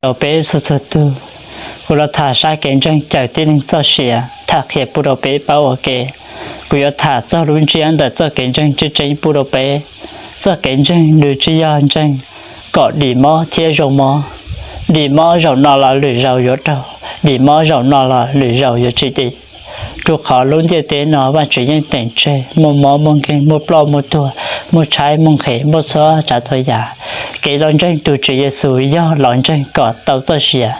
rau peb txhua txhua tug. Kuv los tham sab kev ntseeg cawm tib neeg txoj sia, tham qhia pub rau peb paub ua ke. Kuv yuav tham txog lub ntsiab ntawm txoj kev ntseeg tseeb tseeb pub rau peb. Txoj kev ntseeg nws tsis yog ntseeg kom dim mob thiab zoo mob, dim mob zaum no los lwm zaus yuav raug, dim mob zaum no los lwm zaus yuav tsis dim. Rau qhov lub ntiaj teb no Vajtswv yeej teem tseg muaj mob muaj nkeeg, muaj ploj muaj tuag, muaj tshaib muaj nqhis, muaj txhua tsav txhua yam. Kev los ntseeg tus Tswv Yexus yog los ntseeg kom tau txoj sia,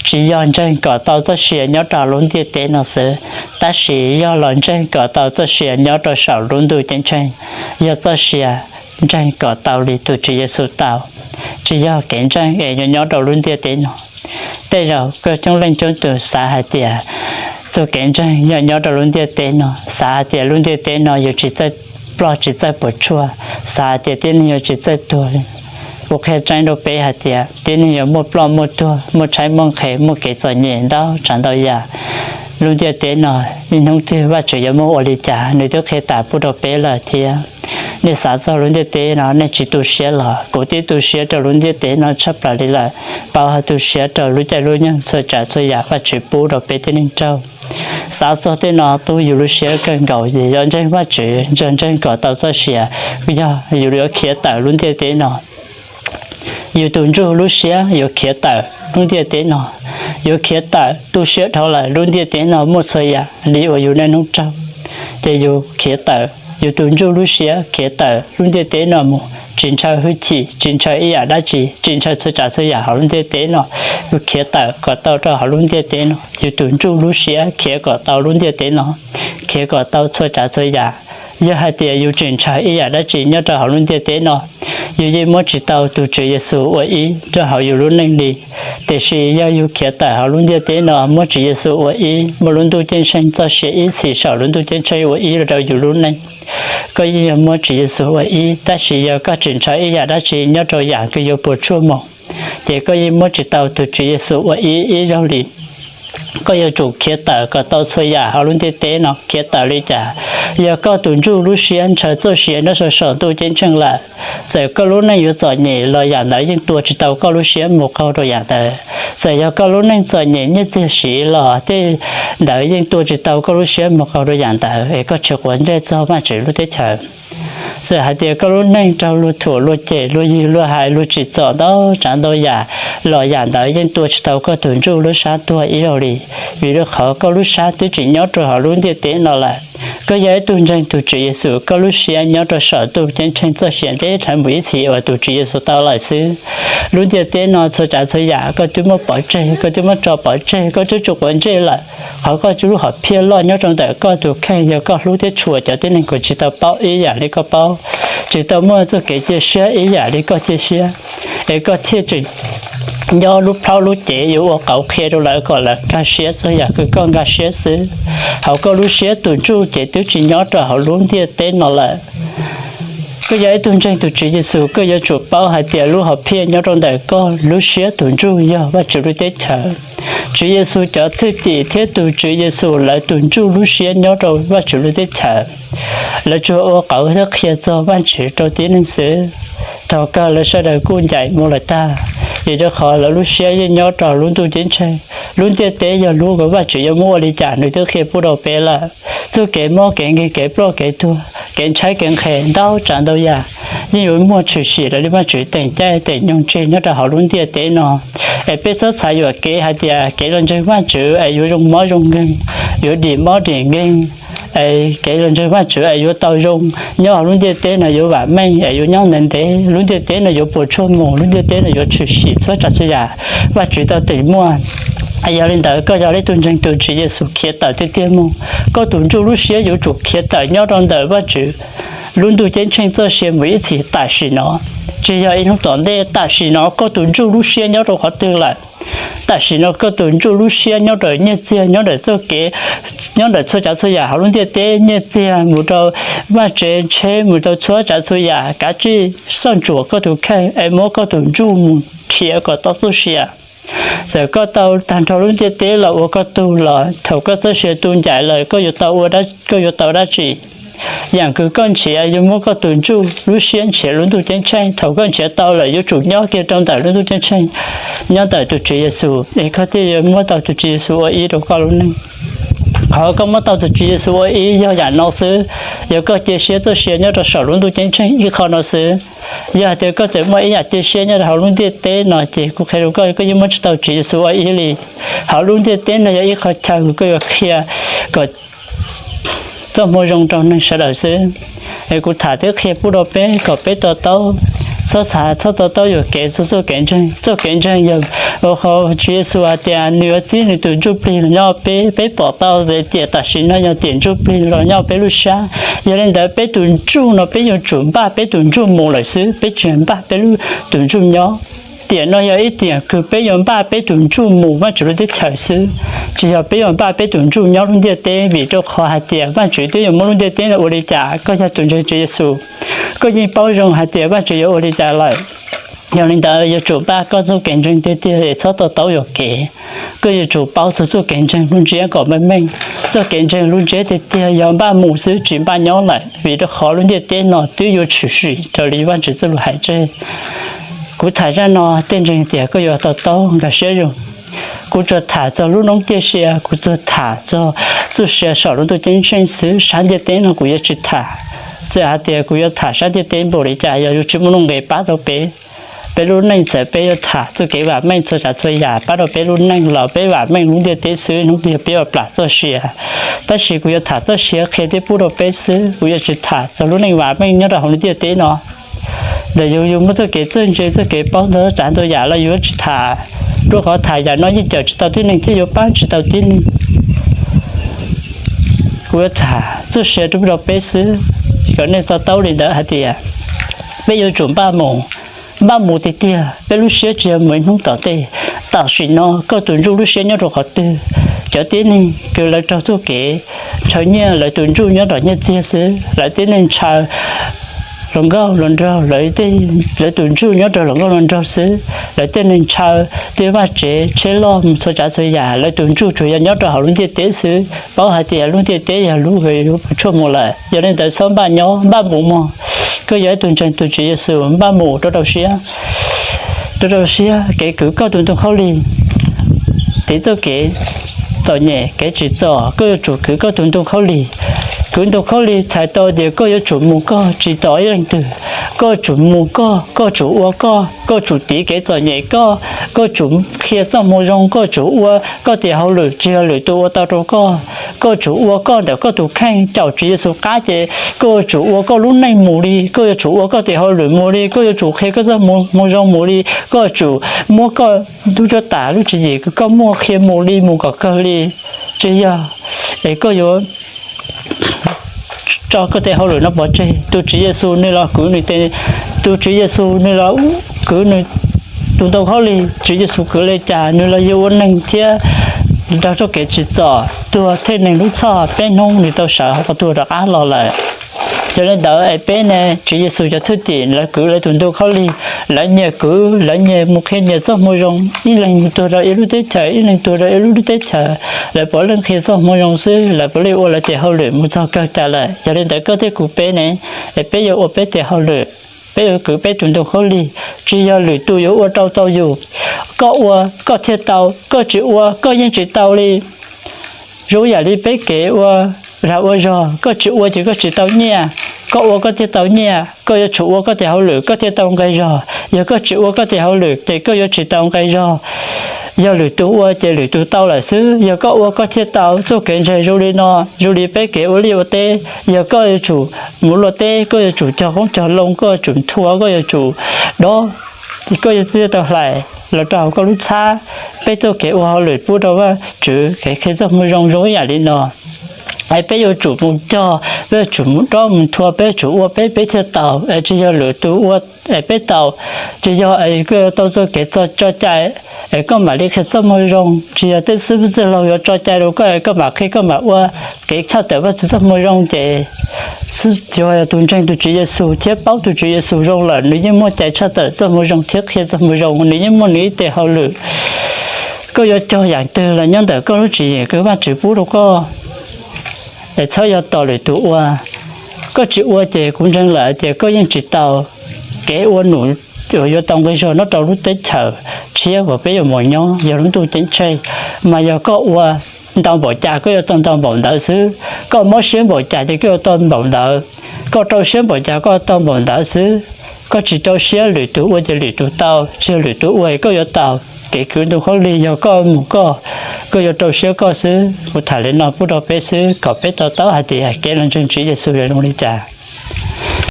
tsis yog ntseeg kom tau txoj sia nyob rau lub ntiaj teb no xwb, tab sis yog los ntseeg kom tau txoj sia nyob rau saum lub ntuj ceeb tsheej, yog txoj sia ntseeg kom tau li tus Tswv Yexus tau, tsis yog kev ntseeg es yuav nyob rau lub ntiaj teb no. Tej zaum koj coob leej coob tus xav hais tias txoj kev ntseeg yog nyob rau lub ntiaj teb no, xav hais tias lub ntiaj teb no yuav tsis txawj ploj tsis txawj puas tsuaj, xav hais tias tib neeg yuav tsis txawj tuag li. Kuv qhia tseeb rau peb hais tias tib neeg yuav muaj ploj muaj tuag, muaj tshaib muaj nqhis, muaj kev txom nyem ntau tsav ntau yam. Lub ntiaj teb no ib hnub twg Vajtswv yuav muab ua li cas nws twb qhia tas pub rau peb lawm thiab. Nej xav txog lub ntiaj teb no nej tsis tu siab los kuv twb tu siab rau lub ntiaj teb no tshaj plaws li lawm, paub hais tu siab rau lub caij lub nyoog txhua tsav txhua yam Vajtswv pub rau peb tib neeg raug. Xav txog tej no tub yus lub siab kawg nkaus, yog ntseeg Vajtswv, yog ntseeg kom tau txoj sia, yog yus yuav khiav tawm lub ntiaj teb no. Yus tus ntsuj lub siab yuav khiav tawm lub ntiaj teb no, yuav khiav tawm tu siab dhau lawm lub ntiaj teb no muaj txhua yam li uas yus niaj hnub raug, ces yus khiav tawm, yus tus ntsuj lub siab khiav tawm lub ntiaj teb no mus, tsis ntshaw hwj chim, tsis ntshaw ib yam dab tsi, tsis ntshaw txhua tsav txhua yam hauv lub ntiaj teb no, yus khiav tawm kom tau rau hauv lub ntiaj teb no, yus tus ntsuj lub siab khiav kom tau lub ntiaj teb no, khiav kom tau txhua tsav txhua yam. Yog hais tias yus tseem ntshaw ib yam dab tsi nyob rau hauv lub ntiaj teb no, yus yeej muab tsis tau tus Tswv Yexus ua ib rau hauv yus lub neej li. Tiam sis yog yus khiav tawm hauv lub ntiaj teb no muab Tswv Yexus ua ib, muab lub ntuj ceeb tsheej txoj sia ib txhis saum lub ntuj ceeb tsheej ua ib los rau yus lub neej, koj yeej yog muab Tswv Yexus ua ib, tab sis yog koj tseem ntshaw ib yam dab tsi nyob rau yam kws yuav puas tsuaj mus, ces koj yeej muab tsis tau tus Tswv Yexus ua ib ib zaug li. Koj yuav tsum khiav tawm kom tau txhua yam hauv lub ntiaj teb no. Khiav tawm li cas? Yog koj tus ntsuj lub siab ntshaw txoj sia nyob rau saum ntuj ceeb tsheej lawm, txawm koj lub neej yuav txom nyem los yam ntawd yeej tua tsis tau koj lub siab mus qaug rau yam ntawd. Txawm yog koj lub neej txom nyem nyiaj txiag siv los tej ntawd yeej tua tsis tau koj lub siab mus qaug rau yam ntawd es koj tsis quav ntsej txog Vajtswv lub teb chaws. Txawm hais tias koj lub neej raug luag thuam luag cem luag yws luag hais luag tsim txom ntau tsav ntau yam los yam ntawd yeej tua tsis tau koj tus ntsuj lub sab tuag ib zaug li, vim rau qhov koj lub sab twb tseem nyob rau hauv lub ntiaj teb no lawm. Koj yog ib tug ntseeg tus Tswv Yexus, koj lub siab nyob rau saum ntuj ceeb tsheej txoj sia ntev dheev mus ib txhis uas tus Tswv Yexus tau lawm xwb. Lub ntiaj teb no txhua tsav txhua yam koj twb muab pov tseg, koj twb muab tso pov tseg, koj twb tsis quav ntsej lawm. Qhov koj lub hom phiaj loj nyob rau ntawm koj tus kheej yog koj hlub thiab tshua cov tib neeg uas tsis tau paub ib yam li koj paub, tsis tau muaj txoj kev cia siab ib yam li koj cia siab, es koj thiaj tseem nyob lub plhaub lub cev yuav ua qauv qhia rau lawv kom lawv nkag siab txog yam kws koj nkag siab xwb. Hauv koj lub siab tus ntsuj ces twb tsis nyob rau hauv lub ntiaj teb no lawm. Koj yog ib tug ntseeg tus Tswv Yexus, koj yuav tsum paub hais tias lub hom phiaj nyob rau ntawm koj lub siab tus ntsuj yog Vajtswv lub teb chaws. Tswv Yexus cov thwj tim thiab tus Tswv Yexus lawv tus ntsuj lub siab nyob rau Vajtswv lub teb chaws. Lawv tsuas ua qauv thiab qhia txog Vajtswv rau tib neeg xwb. Thaum kawg lawv sawv daws kuj ncaim mus lawm tag, vim rau qhov lawv lub siab yeej nyob rau lub ntuj ceeb tsheej. Lub ntiaj teb yog lub uas Vajtswv yuav muab ua li cas nws twb qhia pub rau peb lawm. Txoj kev mob kev nkeeg, kev ploj kev tuag, kev ntshaib kev nqhis, ntau tsav ntau yam yeej yuav muaj tshwm sim raws li Vajtswv teem caij teem nyoog tseg nyob rau hauv lub ntiaj teb no. Es peb txhob xav yuam kev hais tias kev los ntseeg Vajtswv es yuav zoo mob zoo nkeeg, yuav dim mob dim nkeeg, es kev los ntseeg Vajtswv es yuav tau zoo nyob hauv lub ntiaj teb no, yuav vam meej es yuav nyob ntev ntev, lub ntiaj teb no yuav puas tsuaj mus, lub ntiaj teb no yuav tshwm sim txhua tsav txhua yam. Vajtswv tau teem muaj. Yog li ntawd koj yog ib tug ntseeg tus Tswv Yexus khiav tawm tiag tiag mus, koj tus ntsuj lub siab yuav tsum khiav tawm nyob rau ntawm Vajtswv lub ntuj ceeb tsheej txoj sia mus ib txhis tam sim no, tsis yog ib hnub tom ntej. Tam sim no koj tus ntsuj lub siab nyob rau qhov twg lawm? Tam sim no koj tus ntsuj lub siab nyob rau nyiaj txiag, nyob ntawm txoj kev, nyob ntawm txhua tsav txhua yam hauv lub ntiaj teb, nyiaj txiag mus rau vaj tsev tsheb, mus rau txhua tsav txhua yam kav tsij xoj ntsuam koj tus kheej es muab koj tus ntsuj mus khiav kom tau txoj sia. Txawm koj tau tag nrho lub ntiaj teb los ua koj tug los thaum koj txoj sia tu ncaim lawm koj yuav tau ua, koj yuav tau dab tsi? Yaam kws koj nrhiav yuav muab koj tug ntsuj lub siab nrhiav lub ntuj ceeb tsheej. Thaum koj nrhiav tau lawm yuav tsum nyob kiag rau ntawm lub ntuj ceeb tsheej, nyob ntawm tug Tswv Yexus es koj thiaj yuav muab tau tug Tswv Yexus ua ib rau koj lub neej. Qhov koj muab tau tug Tswv Yexus ua ib yog yaam no xwb, yog koj cia siab txoj sia nyob rau saum lub ntuj ceeb tsheej ib qho no xwb. Yog hais tias koj tseem muaj ib yaam cia siab nyob rau hauv lub ntiaj teb no ces kuv qhia rau koj, koj yeej muab tsis tau Tswv Yexus ua ib li. Hauv lub ntiaj teb no yog ib qho chaw kws koj yuav qhia kom txoj moo zoo rau neeg sawv daws xwb. Es kuv tham thiab qhia pub rau peb kom peb to taub, txhob xav txhob to taub yuam kev txog txoj kev ntseeg. Txoj kev ntseeg yog ua qhov Tswv Yexus hais tias nws yuav txib nws tus ntsuj plig los nyob peb. Peb pom tau tias tam sim no yog tiam ntsuj plig los nyob peb lub sab. Yog li ntawd peb tus ntsuj no peb yuav tsum npaj peb tus ntsuj mus lawm xwb, peb tsis npaj peb lub tus ntsuj nyob. Tiam no yog ib tiam kws peb yuav npaj peb tus ntsuj mus Vaajtswv lub teb chaws xwb, tsis yog peb yuav npaj peb tus ntsuj nyob lub ntiaj teb, vim rau qhov hais tias Vaajtswv twb yuav muab lub ntiaj teb no ua li cas. Koj yog tus ntseeg Tswv Yexus, koj yeej paub zoo hais tias Vaajtswv yuav ua li cas lawm. Yog li ntawd yuav tsum npaj koj txoj kev ntseeg tiag tiag es txhob to taub yuam kev. Koj yuav tsum paub txog txoj kev ntseeg lub ntsiab kom meej meej. Txoj kev ntseeg lub ntsiab tiag tiag yog npaj mus xwb tsis npaj nyob lawm, vim rau qhov lub ntiaj teb no twb yuav tshwm sim raws li Vaajtswv txoj lus hais tseg. Kuv tham zaj no tej ntseeg tias koj yuav to taub nkag siab zoo. Kuv tsuas tham txog lub noob ciaj sia, kuv tsuas tham txog txuj sia saum lub ntuj ceeb tsheej xwb, sab ntiaj teb no kuv yuav tsis tham. Txawm hais tias kuv yuav tham sab ntiaj teb npaum li cas, yog yuav tsis muaj nuj nqes pab rau peb, peb lub neej txawm peb yuav tham txoj kev vam meej txhua tsav txhua yam pab rau peb lub neej los peb vam meej lub ntiaj teb xwb, hnub twg yog peb yuav plam txoj sia. Tab sis kuv yuav tham txoj sia qhia thiab pub rau peb xwb, kuv yuav tsis tham txog lub neej vam meej nyob rau hauv lub ntiaj teb no. Ntawm yus, yus muaj txoj kev txawj ntse txoj kev paub ntau tsav ntau yam los yus yuav tsis tham, rau qhov tham yam no yeej cawm tsis tau tib neeg thiab yuav pab tsis tau tib neeg. Kuv yuav tham txoj sia rau, rau peb xwb, kom nej to taub li ntawd hais tias peb yuav tsum npaj mus, npaj mus tiag tiag, peb lub siab tsis yog mus ib hnub tom ntej. Tam sim no koj tus ntsuj lub siab nyob rau qhov twg? Cov tib neeg kws lawv raug txuj kev ntshaw nyiaj, lawv tus ntsuj nyob rau nyiaj txiag xwb, lawv tib neeg ntshaw hluas nkauj hluas nraug, lawv, lawv tus ntsuj nyob rau hluas nkauj hluas nraug xwb, lawv tib neeg ntshaw tej vaj tsev tsheb loj mus txhua tsav txhua yam, lawv tus ntsuj tsuas yog nyob rau hauv lub ntiaj teb xwb, paub hais tias lub ntiaj teb yog lub kws yuav puas tshuaj mus lawm. Yog li ntawd txhob npaj nyob, npaj mus mog. Koj yog ib tug ntseeg tus Tswv Yexus, npaj mus rau rau siab, rau rau siab kev kwv koj tus ntoo khaub lig. Tiv txoj kev txom nyem kev tsim txom, koj yuav tsum kwv koj tus ntoo khaub lig. Kwv ntoo khaub lig txhais tau tias koj yuav tsum mus koj, tsis tos ib leej twg. Koj tsum mus koj, koj tsum ua koj, koj tsum tiv kev txom nyem koj, koj tsum qhia txoj moo zoo, koj tsum ua koj tes hauj lwm, tsis yog lwm tus ua tau rau koj. Koj tsum ua koj ntawm koj tus kheej, caum Tswv Yexus qab ces koj yuav tsum ua koj lub neej mus li, koj yuav tsum ua koj tes hauj lwm mus li, koj yuav tsum qhia koj txoj moo zoo mus li, koj yuav tsum muab koj ntuj cuab tam lub tswv yim kws koj muaj qhia mus li, mus kom kawg li. Tsis yog es koj yuav tso koj tes hauj lwm no pov tseg. Tus Tswv Yexus nws los kwv nws tes, tus Tswv Yexus nws los kwv nws tus ntoo khaub lig. Tswv Yexus kwv li cas? Nws los yug ua neeg thiab raug txoj kev tsim txom, tuag thej neeg lub txhoj, peb hnub nws tau sawv hauv qhov tuag rov qab los lawm. Yog li ntawd es peb ne, Tswv Yexus cov thwj tim lawv kwv lawv tus ntoo khaub lig, lawv nyias kwv, lawv nyias mus qhia nyias txoj moo zoo, ib leeg mus tuag rau ib lub teb chaws, ib leeg tuag rau ib lub lub teb chaws. Lawv puav leej qhia txoj moo zoo xwb, lawv puav leej ua lawv tes hauj lwm mus txog kawg tas lawm. Yog li ntawd koj thiab kuv peb ne, es peb yuav ua peb tes hauj lwm, peb yuav kwv peb tus ntoo khaub lig. Tsis yog lwm tus yuav ua rau tau yus, koj ua koj thiaj tau, koj tsis ua koj yeej tsis tau li. Zoo yam li peb kev ua lag ua zog, koj tsis ua ces koj tsis tau nyiaj, koj ua koj thiaj tau nyiaj. Koj yuav tsum ua koj tes hauj lwm koj thiaj tau nqi zog, yog koj tsis ua koj tes hauj lwm ces koj yuav tsis tau nqi zog. Yog lwm tus ua ces lwm tus tau lawm xwb, yog koj ua koj thiaj tau. Txoj kev ntseeg zoo li no, zoo li peb kev ua liaj ua teb, yog koj yuav tsum mus luaj teb, koj yuav tsum cog qoob cog loo, koj yuav tsum nthua, koj yuav tsum dob, koj yuav thiaj tau hlais los rau hauv koj lub txhab. Peb txoj kev ua hauj lwm pub rau Vajtswv kev qhia txoj moo zoo zoo ib yam li no. Es peb yuav tsum mus cog, peb yuav tsum mus dob mus nthua, peb yuav tsum ua peb peb thiaj tau, es tsis yog lwm tus ua es peb tau. Tsis yog es koj yuav tau txoj kev txo tso cai es koj mam li qhia txoj moo zoo, tsis yog tej xib hwb txwj laug yuav tso cai rau koj es koj mam qhia koj mam ua kev tshaj tawm Vajtswv txoj moo zoo ces xwb. Tsuas yog tus ntseeg tus Tswv Yexus thiab paub tus Tswv Yexus zoo lawm nws yeej muaj cai tshaj tawm txoj moo zoo thiab qhia txoj moo zoo, nws yeej muaj nws ib tes hauj lwm. Koj yuav cog yam twg los nyob ntawm koj lub tswv yim kws Vajtswv pub rau koj, es txhob yog tos lwm tus ua. Koj tsis ua ces kuv ntseeg lawm tias koj yeej tsis tau kev ua num uas yuav tau nqi zog nyob rau lub teb chaws tshiab uas peb yuav mus nyob yog lub ntuj ceeb tsheej. Mas yog koj ua ntau npaum cas koj yuav tau ntau npaum ntawd xwb, koj mob siab npaum cas ces koj yuav tau npaum ntawd, koj rau siab npaum cas koj tau npaum ntawd xwb. Koj tsis rau siab, lwm tus ua ces lwm tus tau, tsis yog lwm tus ua koj yuav tau. Kev khwv ntu khaub lig yog koj mus koj, koj yuav rau siab koj xwb. Kuv tham li no pub rau peb xwb kom peb to taub hais tias kev los ntseeg Tswv Yexus yog zoo li cas.